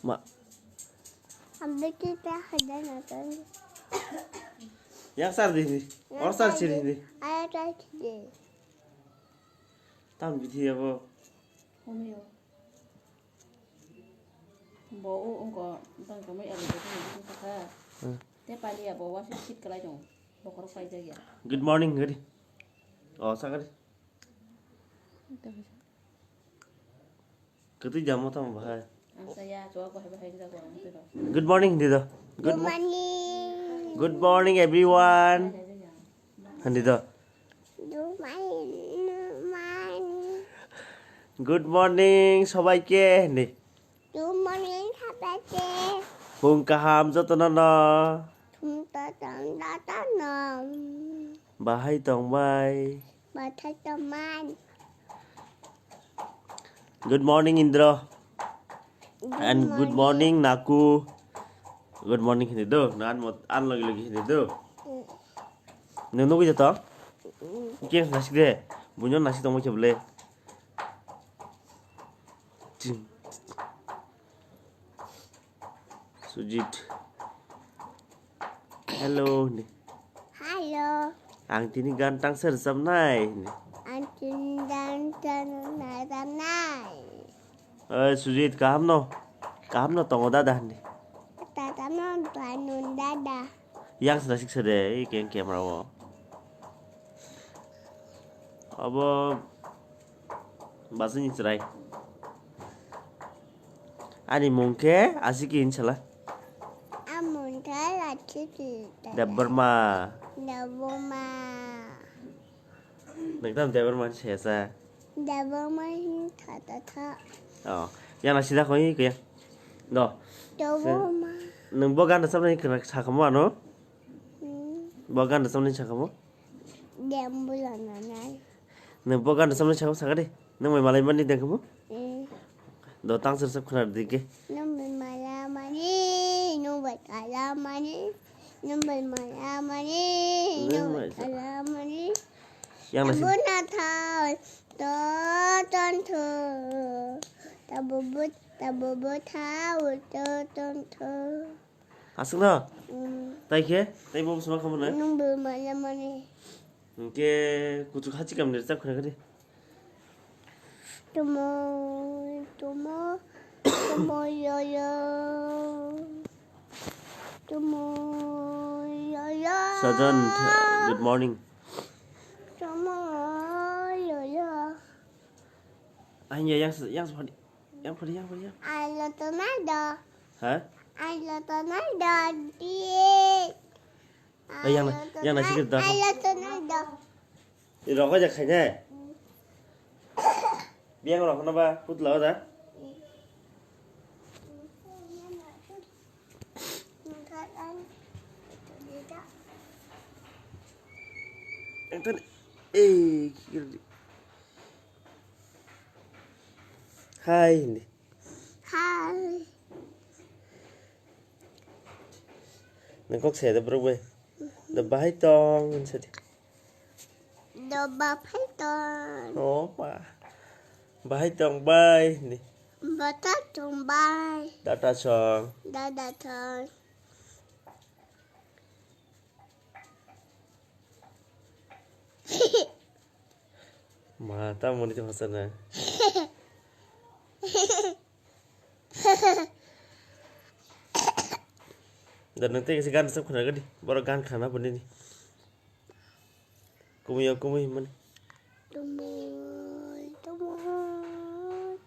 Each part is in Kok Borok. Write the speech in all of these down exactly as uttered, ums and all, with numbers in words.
Ma. Ang bithi ta hada na to. Yang sar di ni. Or sar siri ni. Aya ta siri. Tam bithi abo. Homeo. Bo o ungko tong tongmai abo bo tong tong kha. Hmm. Te pali abo wasu sit kalai tong. Bokhorok paijak ya. Good morning gari. Oh, sagari. Kwtwi jamo tamo bahai. Ang saya chwak bahai bahai rijak ang twi rok. Good morning, hindi do. Good Good mo-, morning. Good morning, everyone. Hindi do. Good morning. Good morning, sobaike, hindi. Good morning, sobaike. Phung kaham jotono no. Phung kaham jotono. Bahai tongbai. Bathai tongmani. Good morning, Indra. Good And good morning. Morning, Naku. Good morning, hindi do. Na an mot-, an logi logi hindi do. Mm. Nung nugui jato? Mm. Keng nasik de. Bunyo nasik tongmo kebele. Ching. Sujit. Hello, hindi. Hello. Ang tini gan tangsa rwchapnai, hindi. Ang tini gan tangsa rwchapnai. Oi, Sujit, kaham no? Kaham no tongo dada, hindi. Dada no tongo dada. Yang sida siksa de, i keng camera o. Abo basini chwrai. Ani mung khe Asiki hinsala. Amung khe Asiki. Debbarma. Debbarma. Nang tam Debbarma sesa. Debbarma hin tha tha tha. Oh, yang nasi da koi kaya. Do. Debbarma. Nang bo gan samne kena sakamo ano? Hmm. Bo gan samne sakamo? Dembula nanai. Nang bo gan samne sakamo sakade. Nang mai malai mani dengkamo? Hmm. Do tang sir sab khna dike. Nang bai mala mani, nang bai kala mani, nang bai mala mani, nang bai kala mani. Yang nasi. Tabuna thau, to ton thu. Tabubu, tabubu thau, to ton thu. Aswkno? Mm. Tai khe? Tai bo bwsma khamana? Nung bo maya mani. Hwnkhe kuchuk hachi kamni rwchap khna kadi. Tumo, tumo, tumo yo yo. Tumo yo yo. Sajan, good morning. Tumo yo yo. Anya yang yang yang yang yang. Alo tonado. Ha? Alo tonado di. Ay, yang na, yang na sikit dah. Alo tonado. Di rokok aja kayaknya. Biang rokok apa? Put lah dah. Yang tadi, eh, kiri. Hai, ini. Hai. Nang kok saya ada berubah. Da bahai tong, hinsa di. Da bahai tong. Oh, ma. Bahai tong bai, ni. Bahai tong bai. Dada song. Dada song. Ma, ta moni to hasa na. Da nang tei kaisa gan rwchap khna gadi. Borok gan khna bo nini. Kumui o kumui hwnmani. Tumui, tumui.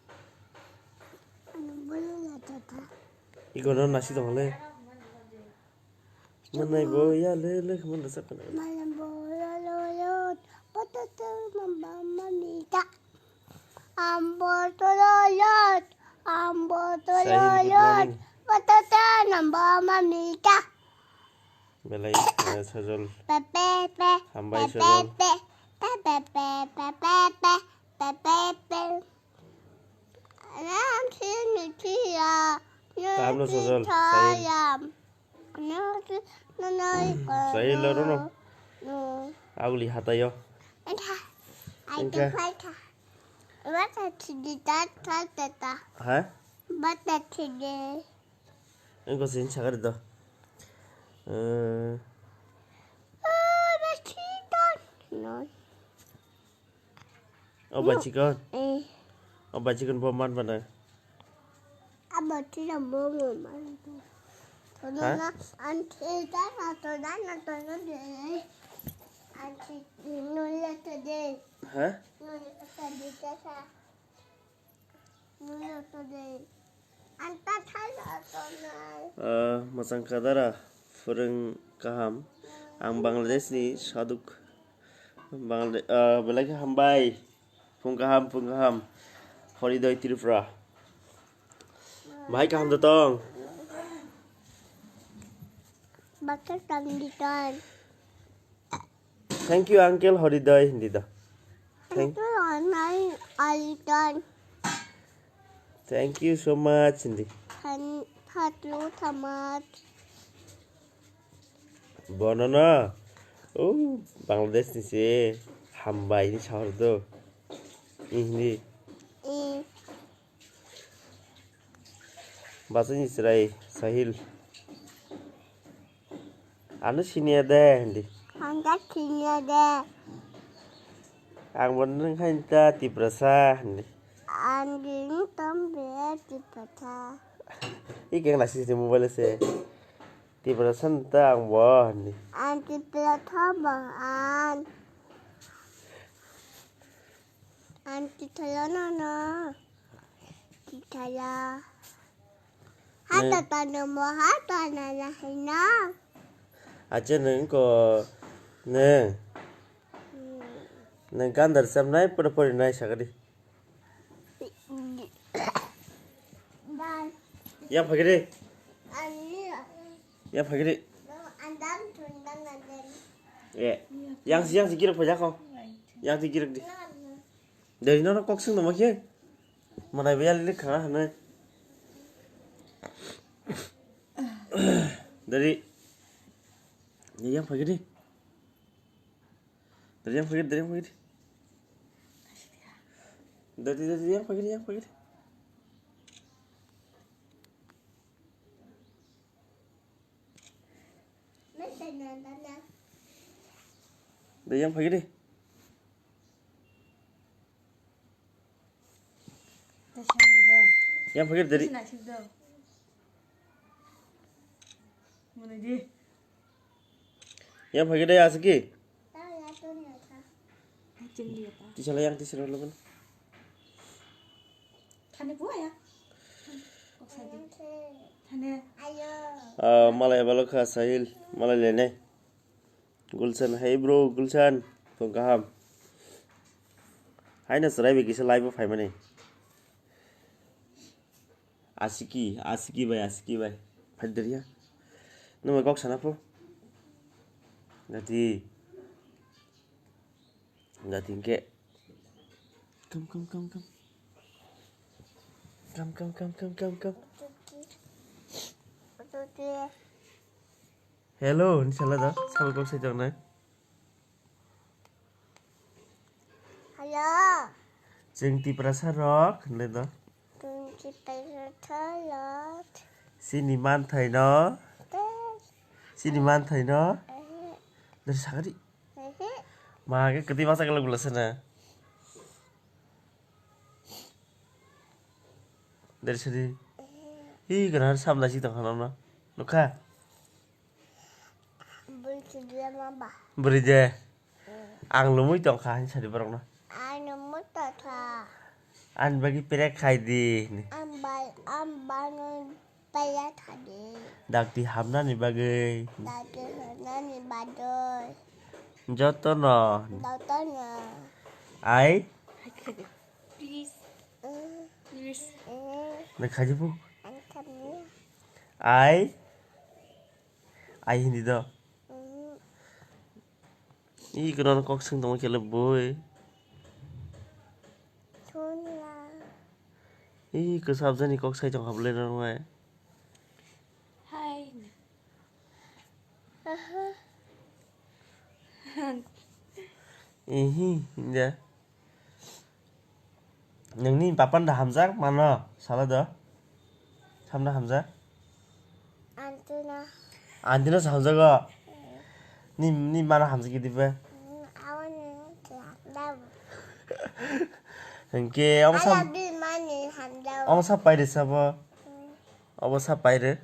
Ano bolo la tata. Iko no nasi tong le. Manai bo ya le le khman rwchap khna. Malam bolo lo lo. Potato mamba mamita. Ambo toloyot, ambo toloyot, patata namba mamita. Belai, eh, Sajol. Pepe, pe, hambai, pepe, Sajol. Pe, pepe, pe, pepe, pepe, pe. Ram sini tia, kaham no, Sajol, sayang. Sai loro no. Aguli hatayo. Engka. Ha? Bata today. Engko sin sakari do. Eh. Oh, bata today. No. Oh, bachikon. Eh. Oh, bachikon bo man bana. Abo tira bo man. Ha? Today na anti ta na today na today. Anti nula today. Ha? Nula today ta. Eh, mwchang kadara, phwrwng kaham. Ang Bangladesh ni saduk. Bangladesh, eh, belai khe hambai. Phung kaham, phung kaham. Horidoy Tripura. Bahai kaham da tong? Baksa tang di tong. Thank you, Uncle Horidoy, hindi da. Thank Thank you, Uncle Horidoy. Thank you so much, hindi. Thank, thank you so much. Bono no? Oh, Bangladesh ni se hambai ni sahor do. Hindi. Eh. Bachai ni chwrai Sahil. Ano siniya de, hindi. Handa siniya de. Ang bo nwng hai ta Tiprasa, hindi. Ang din tom be Tiprasa. I keng nasi sini mobile se. Tiprasa ta ang bo, hindi. Ang Tiprasa bo ang. Ang Tiprasa no no. Kitala. Hata tano mo hata na na hina. Acha neng ko neng. Neng gandar sam nai pura pura nai sagadi. Yang phagiri. Yang phagiri. Eh, yang si yang si kirek pajako. Yang si kirek di. Dari nono kok sing tongma khe? Manai bai yali kha hanai. Dari. Dari yang phagiri. Dari yang phagiri, dari yang phagiri. Dari, dari yang phagiri, yang phagiri. Dari yang phagiri. Yang phagiri dari. Yang phagiri dari asiki. Tisala yang tisala laban. Thane buaya. Thane. Ah, malai balok kha Sahil, malai lene. Gulshan, hey bro, Gulshan, tong kaham. Haino chwrai bai kisa live o phaimani. Asiki, asiki bai, asiki bai. Phai deriya. Nwng bai kok sana pho. Gati. Gati ke. Kam, kam, kam, kam. Kam, kam, kam, kam, kam, kam. Hello, ni sala da, sabo kok sai tongnai. Hello. Chwng Tiprasa rok, hinle da. Chwng Tiprasa rok. Sini manthai no. Te. Sini manthai no. Ehe. Dari sakari. Ehe. Ma ke keti masa kalau gula sana. Dari sini. Ehe. Hi, kena sam nasi tong kana na. Nukha. Bwrwi de. Ang lumui tongkha, hini sadi borokno. Ang lumui tongkha. Ani bagwi perek khai di, hini. Ang bai, ang bangwi perek khai di. Dakti hamnani bagwi. Dakti hamnani bagwi. Jotono. Jotono. Ai? Please. Mm. Please. Mm. Nang khaji bu? Ang khaji. Ai? Ai hindi do. Mm. Ih, kono kok sing tongma kele boi. Thunla. Ih, kwsap jani kok sai tong hablai rok nai. Hai. Aha. Ihi, hinja. Nangni papan da hamjak mano, sala do. Thamno hamjak? Antino. Antino se hamjago? Ni, ni mano hamjak gidi be? Mm, awani hamjak. Hingke omo sa, Ala bi mani hamjak. Omo sa paide sabo? Mm. Obo sa paide?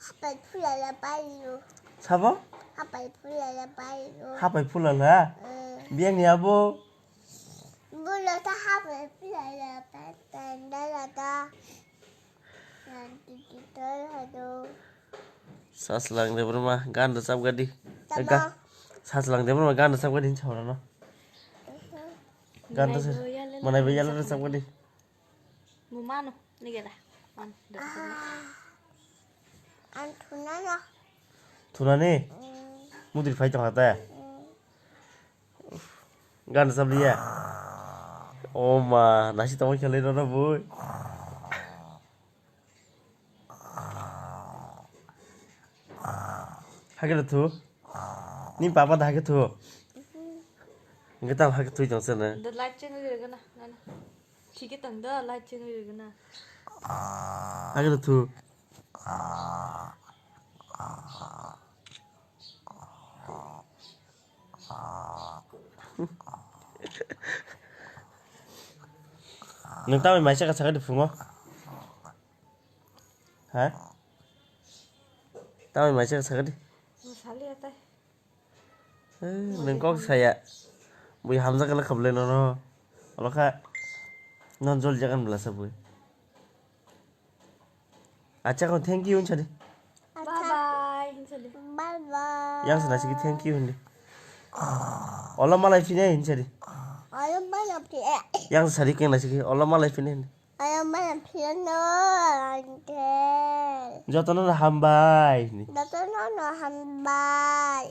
Hapai phulala paio. Sabo? Hapai phulala paio. Hapai phulala? Mm. Biyang ni abo? Bulo ta hapai phulala paio. Tanda la ta. Sachwlang Debbarma gan rwchap gadi. Tamo. Ga-, Sachwlang Debbarma gan rwchap gadi hinwi sawi rwno. Gan rwchap, manai bo yala rwchap gadi. Mo mano, nigeda. Mano, dada. Ang thunano. Thunani? Mm. Mudir phai tongkha te? Mm. Gan rwchap liya? O ma, nasi tongwi khelai rwno bui. Hakhe da thu? Ni papa da hakhe thu? Hwnkhe tamo hakhe thwi tong chwna? Da light chengwi rwgwna, nana. Thikhe tong da, light chengwi rwgwna. Hakhe da thu? Nwng tamni mai saka sakadi phungo? Ha? Tamni mai saka sakadi? Masali atai. Eh, nwng kok saya. Bui hamjak kala khablai nono. Olokha. Non jol jagan belasa bui. Acha ko thank you hinsa di. Bye bye, hinsa di. Bye bye. Yang sana sigi thank you hindi. Ola malai phine hinsa di. Ola malai phine. Yang sari keng na sigi ola malai phine hindi. Ola malai phine no ante. Jotono no hambai hindi. Jotono no hambai.